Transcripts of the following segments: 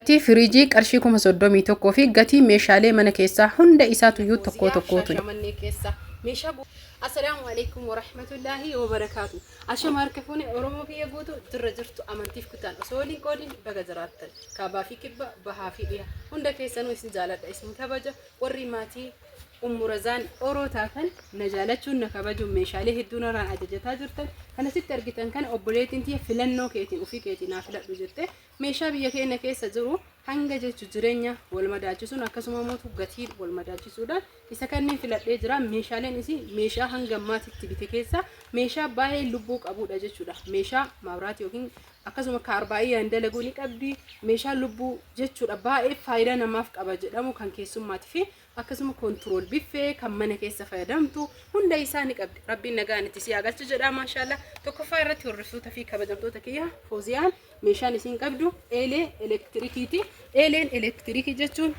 Gatii firiijii qarshii 31,000 fi gatii meeshaalee mana keessaa hunda isaatuyyuu tokkoo Fooziyaa tokkootu. Shaashamannee keessa meeshaa Assalaamu alaikum warahmatullaahi wabarakaatu. Ashama harka fuune Oromoo kiyya guutuu jirra jirtu amantiif kutaan osoo waliin qoodin baga jiraattan. Kaabaa fi kibba, bahaa fi dhiha hunda keessanuu isin jaaladha, isin kabaja. Warri maatii Ummu Razaan Oroo taatan na jaalachuun na kabajuun meeshaalee hedduu narraan ajajataa jirtan. Kan asitti argitan kana obboleettiin tiyya filannoo keetiin ofii keetiin naa filadhu jette. Meeshaa biyya keenya keessa jiru hanga jechu jireenya wal madaalchisuun akkasuma mootu gatii wal madaalchisuudhaan isa kanneen filadhee jira. Meeshaaleen isii meeshaa hanga ammaatitti bite keessa meeshaa baay'ee lubbuu qabudha jechuudha. Meeshaa maabiraatii yookiin akkasuma kaarbaa'iyyaan dalaguu ni qabdi. Meeshaa lubbuu jechuudha, baay'ee faayidaa namaaf qaba jedhamu kan keessummaatii fi akkasuma control biffee kan mana keessa fayyadamtu hunda isaa ni qabdi. Rabbiin nagaan itti si haa galchu jedha, maashaalla. Tokkoffaa irratti, hordoftoota fi kabajamtoota kiyya, Fooziyaan meeshaan isiin qabdu eelee elektirikiiti. Eeleen elektirikii jechuun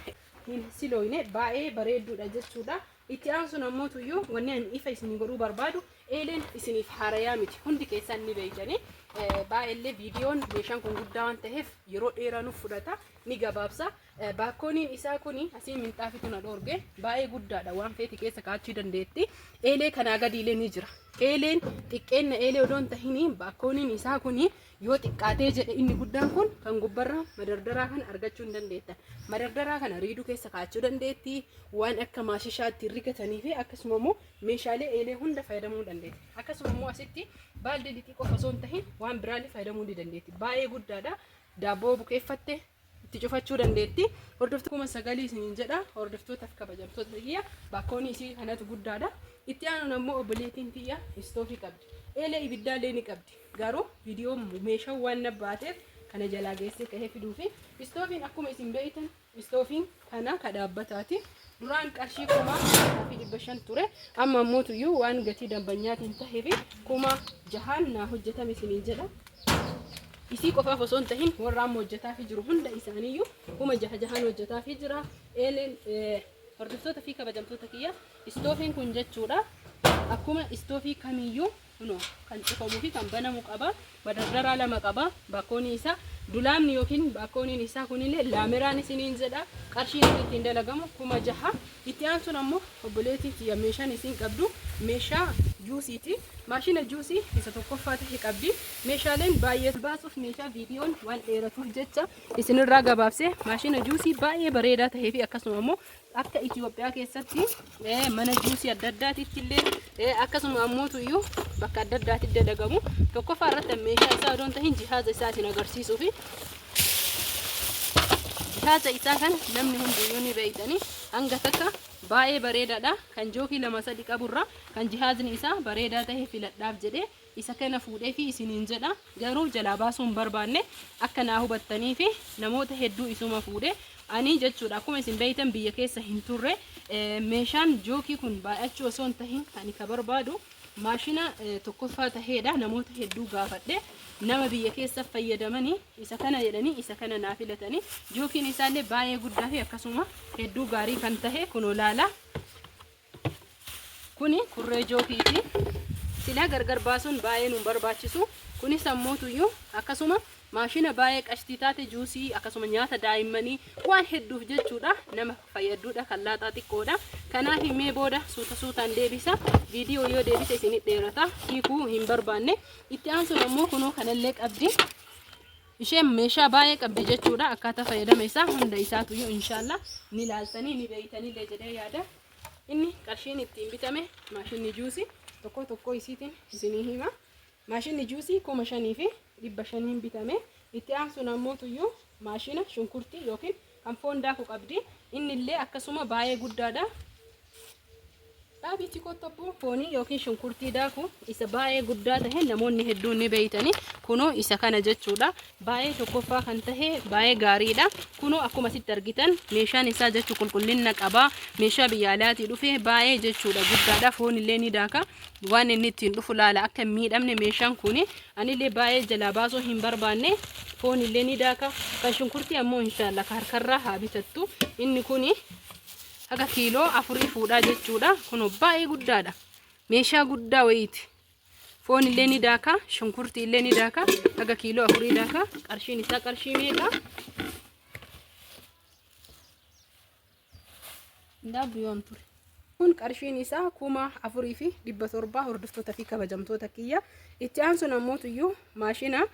hin silooyne, baay'ee bareedduudha jechuudha. Itti aansuun ammoo tuyyuu wanni ani ifa isinii godhuu barbaadu, eeleen isiniif haarayaa miti, hundi keessan ni beeytanii. Baay'eellee viidiyoon meeshaan kun guddaa waan ta'eef yeroo dheeraa nuuf fudhata, ni gabaabsa. Baakkooniin isaa kun asii minxaafitu na dhoorge, baay'ee guddaadha, waan feeti keessa kaa'achuu dandeetti. Eelee kanaa gadiilee ni jira. Eeleen xiqqeenna eelee odoo hin tahin, baakkooniin isaa kun yoo xiqqaatee jedhe inni guddaan kun kan gubbarra madardaraa kana argachuu hin dandeettan. Madardaraa kana riiduu keessa kaa'achuu dandeetti. Waan akka maashishaa ittiin rigatanii fi akkasuma immoo meeshaalee eelee hunda fayyadamuu dandeetti. Akkasuma immoo asitti baaldii lixii qofa osoo hin tahin waan biraallee fayyadamuu ni dandeetti. Baay'ee guddaadha. Daabboo bukeeffatte itti cufachuu dandeetti. Hordoftoota, 9,000 isiniin jedha. Hordoftootaaf kabajamtoota kiyya, baakkoonii isii kanatu guddaadha. Itti aanuun ammoo obboleettiin tiyya istoofii qabdi. Eelee ibiddaallee ni qabdi. Garuu viidiyoo meeshaan waan na baateef kana jalaa geessee kahee fiduu fi istoofiin akkuma isin beektan istoofiin kana ka dhaabbataati. Duraan qarshii 6,500 ture. Amma ammoo tuyyuu waan gatii dambanyaatiin tahee fi 6,000 naa hojjetame isiniin jedha. Isii qofaaf osoo hin tahin warra amma hojjetaafii jiru hunda isaaniiyyuu kuma jaha jahaan hojjetaafii jira. Eeleen, hordoftoota fi kabajamtoota kiyya, istoofiin kun jechuudha akkuma istoofii kamiyyuu kunoo kan cufamuu fi kan banamu qaba. Madardaraa lama qaba. Baakkoonii isaa dulaamni yookiin baakkooniin isaa kunillee laameraan isiniin jedha. Qarshiin inni ittiin dalagamu 6,000. Itti aansuun ammoo obboleettiin tiyya meeshaan isiin qabdu meeshaa juusiiti. Maashina juusii isa tokkoffaa tahe qabdi. Meeshaaleen baay'ee baasuuf meeshaa viidiyoon waan dheeratuuf jecha isinirraa gabaabse. Maashina juusii baay'ee bareedaa tahee fi akkasuma immoo akka Itoophiyaa keessatti mana juusii adda addaatitti illee akkasuma ammoo tuyyuu bakka adda addaatti dalagamu. Tokkoffaa irratti meeshaa isaa odoo hin tahin jihaaza isaa isin agarsiisuu fi jihaaza isaa kana namni hundiyyuu ni beeytanii hanga takka baay'ee bareedaadha. Kan jookii lama sadi qaburra kan jihaazni isaa bareedaa tahe filadhaaf jedhee isa kana fuudhee fi isiniin jedha. Garuu jalaa baasuu hin barbaanne, akka naa hubattanii fi namoota hedduu isuma fuudhe ani jechuudha. Akkuma isin beeytan biyya keessa hin turre. Meeshaan jookii kun baay'achuu osoo hin tahin ani ka barbaadu maashina tokkoffaa taheedha. Namoota hedduu gaafadhe, nama biyya keessa fayyadamanii isa kana jedhanii isa kana naa filatanii. Jookiin isaallee baay'ee guddaa fi akkasuma hedduu gaarii kan tahe kunoo laala. Kuni kurree jookiiti. Silaa gargar baasuun baay'ee nun barbaachisu. Kunis ammootuyyuu akkasuma maashina baay'ee qashtii taate, juusii akkasuma nyaata daa'immanii waan hedduuf jechuudha nama fayyadduudha, kan laaxaa xiqqoodha. Kanaaf mee booda suuta suutaan deebisa. Viidiyoo yoo deebise isinit dheerata, hiikuu hin barbaanne. Itti aansuun ammoo kunoo kanallee qabdi. Isheen meeshaa baay'ee qabdi jechuudha. Akkaataa fayyadama isaa hunda isaatuyyuu inshaallah ni laaltanii ni beeytanillee jedhee yaada. Inni qarshiin ittiin bitame maashinni juusii tokko tokko isiitiin isinii hima. Maashinni juusii 5,500n bitame. Itti aansuun ammoo tuyyuu maashina shunkurtii yookiin kan foon daaku qabdi. Inni illee akkasuma baay'ee guddaadha. Dhaabichi kottobbuu foonii yookiin shunkurtii daaku isa baay'ee guddaa tahe namoonni hedduun ni beeytani. Kunoo isa kana jechuudha. Baay'ee tokkoffaa kan tahe, baay'ee gaariidha. Kunoo akkuma asitti argitan meeshaan isaa jechuu qulqullina qaba. Meeshaa biyya alaatii dhufe baay'ee jechuudha guddaadha. Foon illee ni daaka. Waan inni ittiin dhufu laala, akka hin miidhamne meeshaan kuni anillee baay'ee jalaa baasuu hin barbaanne. Foon illee ni daaka. Kan shunkurtii ammoo inshaallah harkarraa haa bitattu. Inni kuni haga kiiloo 4 fuudhaa jechuudha. Kunoo baay'ee guddaadha. Meeshaa guddaa wayiiti. Foon illee ni daaka, shunkurtii illee ni daaka, haga kiiloo 4 daaka. Qarshiin isaa qarshii meeqa? Hin yoon ture. Kun qarshiin isaa 4700 hordoftoota fi kabajamtoota kiyya. Itti aansuun ammootuyyuu maashina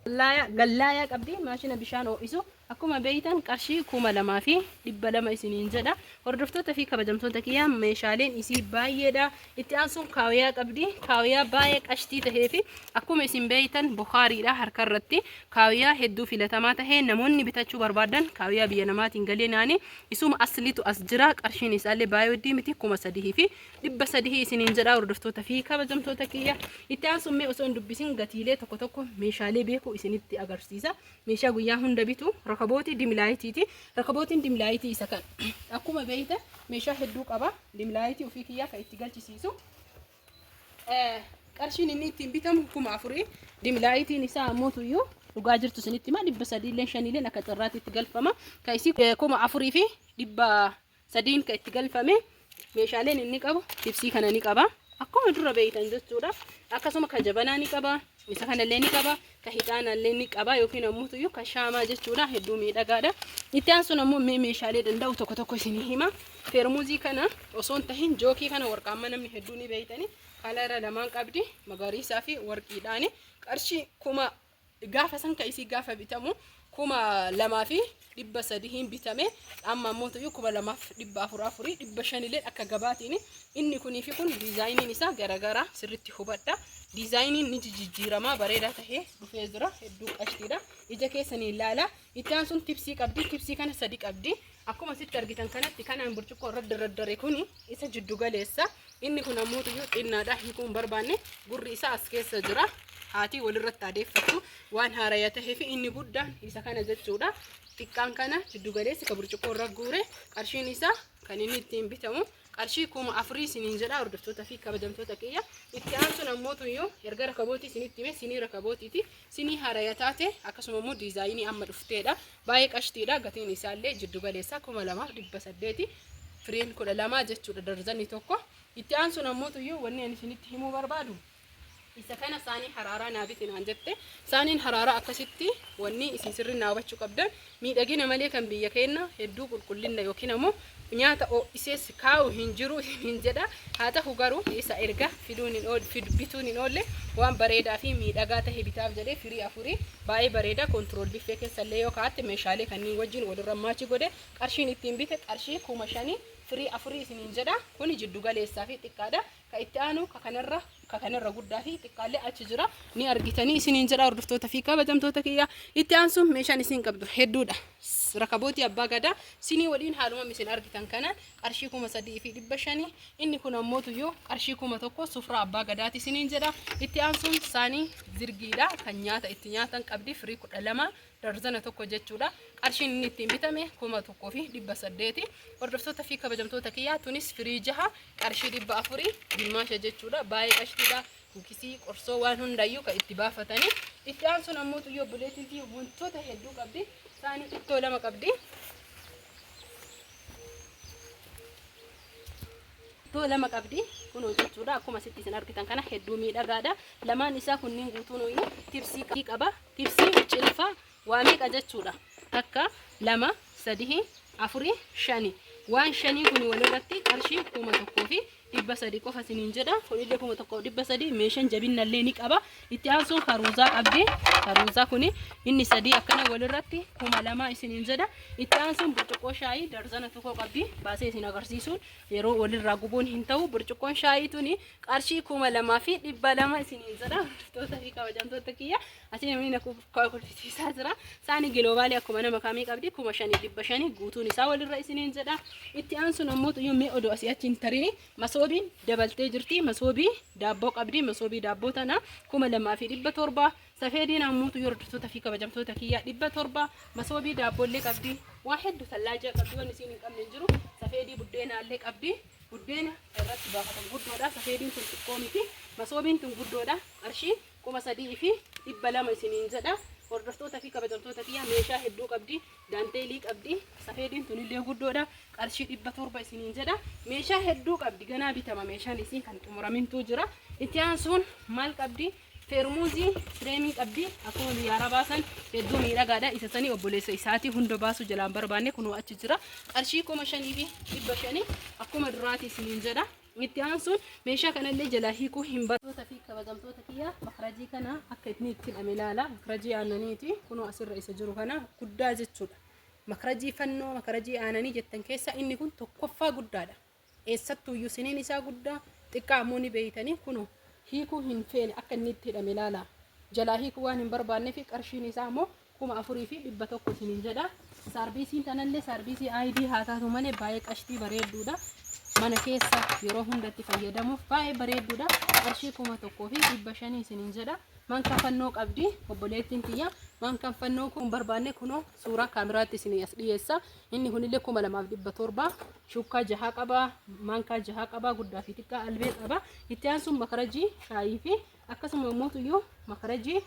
gallaayaa qabdi, maashina bishaan ho'isu. Akkuma beeytan qarshii 2200 isiniin jedha. Hordoftoota fi kabajamtoota kiyya, meeshaaleen isii baay'eedha. Itti aansuun kaawiyaa qabdi. Kaawiyaa baay'ee qashtii tahee fi akkuma isin beeytan bukaariidha harka irratti. Kaawiyaa hedduu filatamaa tahee namoonni bitachuu barbaadan kaawiyaa biyya namaatiin galee naani isuma aslitu as jira. Qarshiin isaallee baay'ee weddii miti, 3300 isiniin jedha hordoftoota fi kabajamtoota kiyya. Itti aansuun mee osoo hin dubbisin gatiilee tokko tokko meeshaalee beekuu isinitti agarsiisa. Meeshaa guyyaa hunda bitu rakabootii dim lightiiti. Rakabootiin dim lightii isa kan akkuma beeytan meeshaa hedduu qaba. Dim lightii ofii kiyyaa kan itti galchisiisu. Qarshiin inni ittiin bitamu 4000. Dim lightiin isaa ammoo tuyyuu dhugaa jirtu isinitti hima, 300 illee 5 illee akka carraatti itti galfama. Kan isii 4300n kan itti galfame. Meeshaaleen inni qabu tibsii kana ni qaba. Akkuma dura beeytan jechuudha. Akkasuma ka jabanaa ni qaba. Isa kanallee ni qaba. Ka hixaanallee ni qaba yookiin ammoo tuyyuu ka shaamaa jechuudha. Hedduu miidhagaadha. Itti aansuun ammoo mee meeshaalee danda'u tokko tokko isinii hima. Feermuzii kana osoo hin tahin jookii kana warqaamma namni hedduu ni beeytani. Colora lamaan qabdi. Magariisaa fi warqiidhaani. Qarshii kuma gaafa san ka isii gaafa bitamu 2300n bitame. Amma ammoo tuyyuu 2400 afurii 500 illee akka gabaatiin. Inni kunii fi kun diizaayiniin isaa garagara, sirritti hubadha. Diizaayiniin ni jijjiiramaa, bareedaa tahee dhufee jira. Hedduu qashtiidha, ija keessanii ilaala. Itti aansuun tibsii qabdi. Tibsii kana sadi qabdi. Akkuma sitti argitan kanatti kanaan burcuqqoo irra daraddare kuni isa jiddu galeessa. Inni kun ammoo tuyyuu xinnaadha, hiikuu hin barbaanne. Gurri isaa as keessa jira. Haatii walirratti adeeffattu waan haaraya tahee fi inni guddaan isa kana jechuudha. Xiqqaan kana jiddu galeessi ka burcuqqoo irra guure. Qarshiin isaa kan inni ittiin bitamu qarshii 4000 isiniin jedha hordoftoota fi kabajamtoota kiyya. Itti aansuun ammoo tuyyuu erga rakabootii isinitti hime, sinii rakabootiiti. Sinii haaraya taate akkasuma immoo diizaayinii amma dhufteedha. Baay'ee qashtiidha. Gatiin isaallee jiddu galeessaa 2800, fireen 12 jechuudha darzanni tokko. Itti aansuun ammoo tuyyuu wanni ani isinitti himuu barbaadu isa kana, saanii haraaraa naa biti naan jette. Saaniin haraaraa akkasitti wanni isin sirri naa hubachuu qabdan, miidhagina malee kan biyya keenya hedduu qulqullina yookiin ammoo nyaata ho'isees kaa'u hin jiru hin jedha. Haa ta'u garuu isa erga fiduun hin ool bituun hin oolle, waan bareedaa fi miidhagaa ta'e bitaaf jedhee firii afurii baay'ee bareeda. Control biffee keessa illee yoo kaa'atte meeshaalee kanneen wajjin walirra match godhe. Qarshiin ittiin bite qarshii 5000, firii afurii isiniin jedha. Kuni jiddu galeessaa fi xiqqaadha. Ka itti aanu ka kanarra guddaa fi xiqqaallee achi jira, ni argitanii isiniin jedha hordoftoota fi kabajamtoota kiyya. Itti aansuun meeshaan isin qabdu hedduudha. Rakabootii abbaa gadaa sinii waliin haaluma isin argitan kanaan qarshii 3500. Inni kun ammoo tuyyuu qarshii 1000 sufraa abbaa gadaati isiniin jedha. Itti aansuun saanii zirgiidha, kan nyaata itti nyaatan qabdi, firii 12, darzana tokko jechuudha. Qarshiin inni ittiin bitame 1800. Hordoftoota fi kabajamtoota kiyyaa, tunis firii jaha, qarshii 400 gimmaasha jechuudha. Baay'ee qashtiidha. Kukisii, qorsoo, waan hundayyuu kan itti baafatanii. Itti aansuun ammoo xuyyoo obboleettii fi wantoota hedduu qabdi. Saanii ittoo lama qabdi. Ittoo lama qabdi kunoo jechuudha. Akkuma asitti isin argitan kana hedduu miidhagaadha. Lamaan isaa kunniin guutuun iyyuu tibsii qaba. Tibsii, cilfaa, waa meeqa jechuudha? Takka, lama, sadii, afurii, shani. Waan shanii kun walirratti qarshii 1300 qofa isiniin jedha. Kunillee 1300, meeshaan jabinnallee ni qaba. Itti aansuun karuuzaa qabdi. Karuuzaa kuni inni sadii akkana walirratti 2000 isiniin jedha. Itti aansuun burcuqqoo shaayii darzana tokko qabdi. Baasee isin agarsiisuun yeroo walirraa gubuun hin ta'u. Burcuqqoon shaayii tuni qarshii 2200 isiniin jedha. Hordoftoota fi kabajamtoota kiyya, asii namni na kolfisiisaa jira. Saani giloobaali akkuma nama kamii qabdi, 5500 guutuun isaa walirra isiniin jedha. Itti aansuun ammoo xuyyuu mee odoo asii achi hin tarini masoobiin dabaltee jirti. Masoobii daabboo qabdi. Masoobii daabboo tana 2700. Safeediin ammoo xuyyuu hordoftoota fi kabajamtoota kiyyaa 700. Masoobii daabboollee qabdi. Waa hedduu tallaajaa qabdi, wanni isiin hin qabne hin jiru. Safeedii buddeenaallee qabdi. Buddeena irratti baafatan guddoodha. Safeediin tun xiqqoo miti. Masoobiin tun guddoodha. Qarshii 3200 isiniin jedha. Hordoftoota fi kabajamtoota kiyyaa, meeshaa hedduu qabdi. Daanteelii qabdi. Safeediin tunillee guddoodha. Qarshii 700 isiniin jedha. Meeshaa hedduu qabdi. Ganaa bitama meeshaan isii kan xumuramintuu jira. Itti aansuun maal qabdi? Feermuuzii fireemii qabdi akkuma biyya arabaa san hedduu miidhagaadha. Isa sanii obboleessa isaatii hunda baasuu jalaan barbaanne kunoo achi jira. Qarshii 5500 akkuma duraati isiniin jedha. Itti aansuun meeshaa kanallee jalaa hiikuu hin barbaanne. Fi kabajamtoota kiyya, makrajii kana akka inni itti hidhame ilaala. Makrajii aannaniiti. Kunoo asirra isa jiru kana guddaa jechuudha. Makrajii fannoo makrajii aananii jettan keessa inni kun tokkoffaa guddaadha. Eessattuuyyuu siniin isaa guddaa, xiqqaa ammoo ni beeytanii. Kunoo hiikuu hin feene, akka inni itti hidhame ilaala. Jalaa hiikuu waan hin barbaanneef qarshiin isaa ammoo 4100 isiniin jedha. Saarbiisiin tanallee saarbiisii ID haa taatu malee baay'ee qashtii bareedduudha. Mana keessa yeroo hundatti fayyadamuuf baay'ee bareedduudha. Qarshii 1500 isiniin jedha. Mankaan fannoo qabdi obboleettiin tiyya. Mankaan fannoo kun barbaanne kunoo suuraa kaameraatti isinii as dhiyeessa. Inni kunillee 2700, shukkaa jaha qaba, maankaa jaha qaba, guddaa fi xiqqaa albee qaba. Itti aansuun makarajii shaayii fi akkasuma immoo tuyyuu makarajii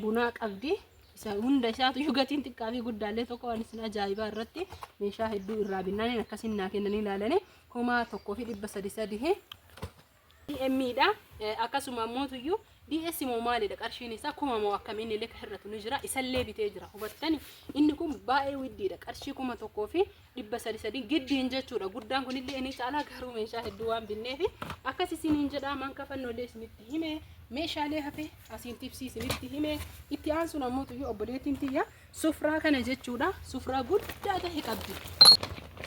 bunaa qabdi. Isa hunda isaatu gatiin xiqqaa fi guddaallee tokko. Waan isin ajaa'ibaa irratti meeshaa hedduu irraa binnaaniin akkasiin naa kennanii ilaalanii 1303 DM'dha. Akkasuma immoo tuyyuu DS moo maalidha, qarshiin isaa kuma moo akkamiin illee kan hir'atu ni jira, isallee bitee jira. Hubattani, inni kun baay'ee widdiidha, qarshii 1303 giddiin jechuudha. Guddaan kunillee inni caalaa, garuu meeshaa hedduu waan binneefi akkas isiniin jedha. Manka fannoolee isinitti hime, meeshaalee hafe asiin tibsii isinitti hime. Itti aansuun ammoo tuyyuu obboleettiin tiyya sufraa kana jechuudha, sufraa guddaa ta'e qabdi.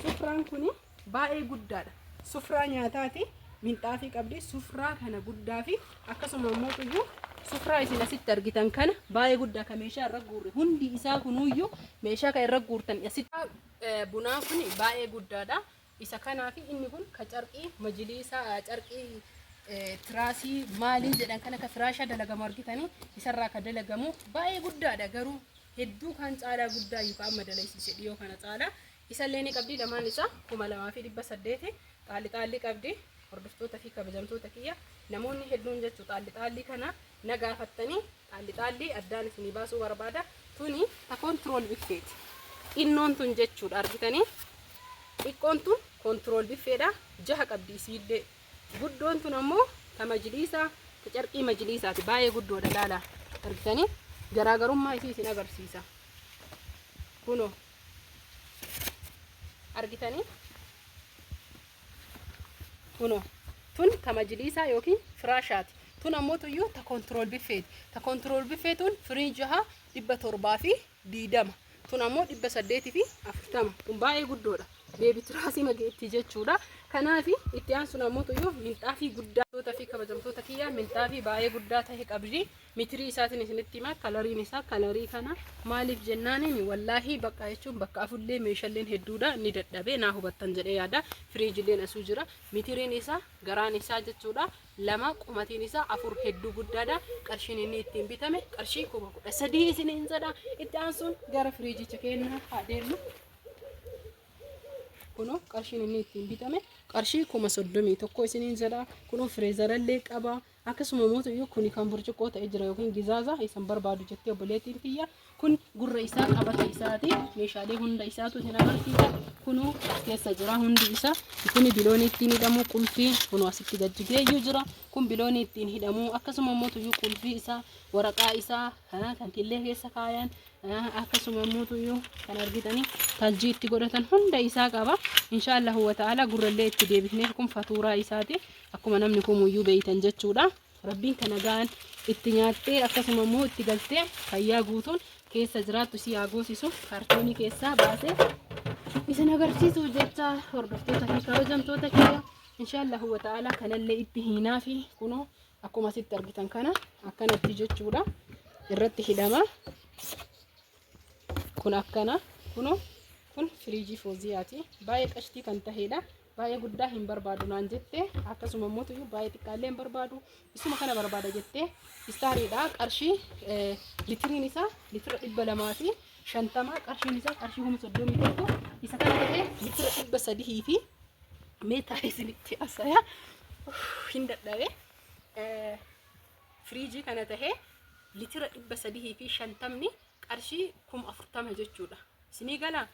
Sufraan kuni baay'ee guddaadha. Sufraa nyaataati. Minxaafii qabdi. Sufraa kana guddaa fi akkasuma immoo tuyyuu sufraa isin asitti argitan kana baay'ee guddaa kan meeshaa irra guurre, hundi isaa kunuuyyuu meeshaa kan irra guurtan asitti. Bunaa kun baay'ee guddaadha. Isa kanaa fi inni kun ka carqii majiliisaa, carqii tiraasii maalii jedhan kana, ka firaasha dalagamu argitanii, isarraa ka dalagamu baay'ee guddaadha, garuu hedduu kan caalaa guddaa yookaan amma dalaysiise dhiyoo kana caalaa isallee ni qabdi. Lamaan isaa 2800. Xaalli xaalli qabdi. Hordoftoota fi kabajamtoota kiyya, namoonni hedduun jechuu xaalli xaalli kana na gaafattanii, xaalli xaalli addaan isinii baasuu barbaada. Tuni ta control biffeeti, xinnoon tun jechuudha. Argitanii, xiqqoon tun control biffeedha, jaha qabdi isiillee. Guddoon tun ammoo ta majliisaa, ta carqii majliisaati, baay'ee guddoodha. Laala, argitanii, garaagarummaa isii isin agarsiisa. Kunoo argitanii, kunoo tun ta majliisaa yookiin firaashaati. Tun ammoo tuyyuu ta control biffeeti. Ta control biffee tun firii 6 720, tun ammoo 840. Tun baay'ee guddoodha, beebi tiraasii mageettii jechuudha. Kanaaf itti aansuun ammoo tuyyuu minxaafii guddaa fi kabajamtoota kiyya, minxaafii baay'ee guddaa ta'e qabdi. Mitirii isaatiin isinitti hima. Kalariin isaa kalarii kana. Maaliif jennaaniin, wallaahi bakka jechuun bakka afullee meeshaaleen hedduudha, ni dadhabee, naa hubattan jedhee yaada. Firiijileen asuu jira. Mitiriin isaa, garaan isaa jechuudha, 2, qumatiin isaa 4, hedduu guddaadha. Qarshiin inni ittiin bitame qarshii 13,000 isiniin jedha. Itti aansuun gara firiijicha kennaa haa deemnu. Kunoo qarshiin inni ittiin bitame qarshii 31,000 isiniin jedha. Kunoo freezerallee qaba. Akkasuma mootuyyuu kuni kan burcuqqoo ta'e jira yookiin gizaaza isan barbaadu jettee obboleettiin tiyya. Kun gurra isaa, qabata isaati. Meeshaalee hunda isaatu isin agarsiisa. Kunoo as keessa jira hundi isaa. Kuni biloonii ittiin hidhamu, qulfii kunoo asitti gajjigeeyyuu jira. Kun biloonii ittiin hidhamu, akkasuma mootuyyuu qulfii isaa, waraqaa isaa kan killee keessa kaayan, akkasuma mootuyyuu kan argitanii taljii itti godhatan hunda isaa qaba. Inshaallahu wa ta'ala gurrallee itti deebifnee. Kun fatuuraa isaati, akkuma namni kumuyyuu beeytan jechuudha. Rabbiin kana ga'an itti nyaattee, akkasuma immoo itti galtee fayyaa guutuun keessa jiraattu si haa goosisu. Kaartoonii keessaa baasee isin agarsiisuuf jecha, hordoftoota fi kabajamtoota kiyya, inshaallahu wa ta'ala kanallee itti hiinaa fi kunoo akkuma asitti argitan kana akkanatti jechuudha, irratti hidhama. Kun akkana, kunoo kun firiijii fooziyaati, baay'ee qashtii kan tahedha. Baay'ee guddaa hin barbaadu naan jette, akkasuma immoo tuyyuu baay'ee xiqqaallee hin barbaadu, isuma kana barbaada jette. Istaariidha. Qarshii litiriin isaa litira 250, qarshiin isaa qarshii 31,000. Isa kana ta'ee litira 300 fi meetaa isinitti asaya hin dadhabe. Firiijii kana tahee litira 350ni qarshii 40,000 jechuudha. Isinii galaa?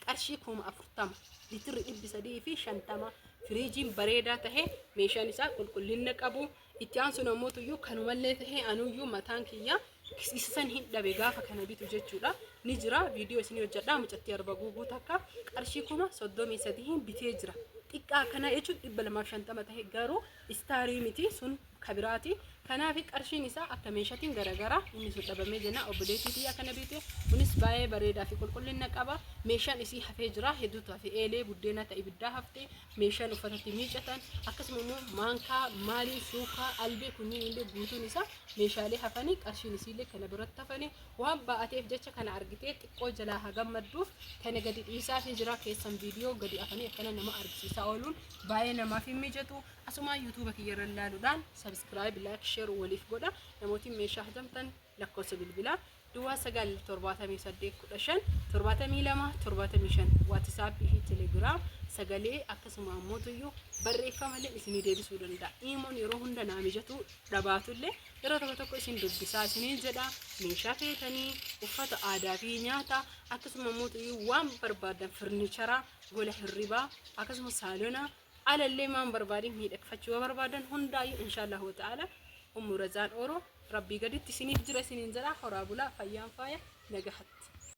Qarshii 40,000 litirri 350, firiijiin bareedaa tahe, meeshaan isaa qulqullina qabu. Itti aansuun ammoo tuyyuu kanumallee tahee anuyyuu mataan kiyya isa san hin dhabe gaafa kana bitu jechuudha. Ni jira, viidiyoo isinii hojjedha. Mucattii Arba Guuguu takka qarshii 33,000 bitee jira. Xiqqaa akkanaa jechuun 250 tahe, garuu istaarii miti, sun kabiraati. Kanaaf qarshiin isaa akka meeshatiin garagara. Inni sun dhabamee jenna obboleettii tiyya kana bite. Kunis baay'ee bareedaa fi qulqullina qaba. Meeshaan isii hafee jira, hedduutu hafe. Eelee buddeena ta ibiddaa hafte, meeshaan uffatatti miicatan, akkasuma immoo maankaa, maalii, shuukaa, albee, kunniin illee guutuun isaa meeshaalee hafanii, qarshiin isiillee kana biratti hafanii waan baa'ateef jecha kana argitee xiqqoo jalaa haa gammadduuf kana gadi dhiisaa fi jira. Keessan viidiyoo gadi afanii akkana nama argisiisaa ooluun baay'ee namaaf hin mijatu. Asumaan yuutuuba kiyyarra ilaaluudhaan subscribe, like, share waliif godha. Namootiin meeshaa hajamtan lakkoofsa bilbilaa 09 78 15 72 75, Waatisaappii fi Telegiraam, sagalee akkasuma ammoo tuyyuu barreeffamallee isinii deebisuu danda'a. Iimoon yeroo hunda naa mijatu dhabaatullee yeroo tokko tokko isin dubbisaa isiniin jedha. Meeshaa feetanii, uffata aadaa fi nyaata, akkasuma ammoo tuyyuu waan barbaadan, furniicharaa, gola hirribaa, akkasuma saalona alallee maan barbaadin, miidhagfachuu yoo barbaadan hundaayyuu, inshaallahu ta'ala, Ummu Razaan Oro rabbii gaditti isiniif jira isiniin jedha. Horaa bulaa, fayyaan faaya, nagahatti.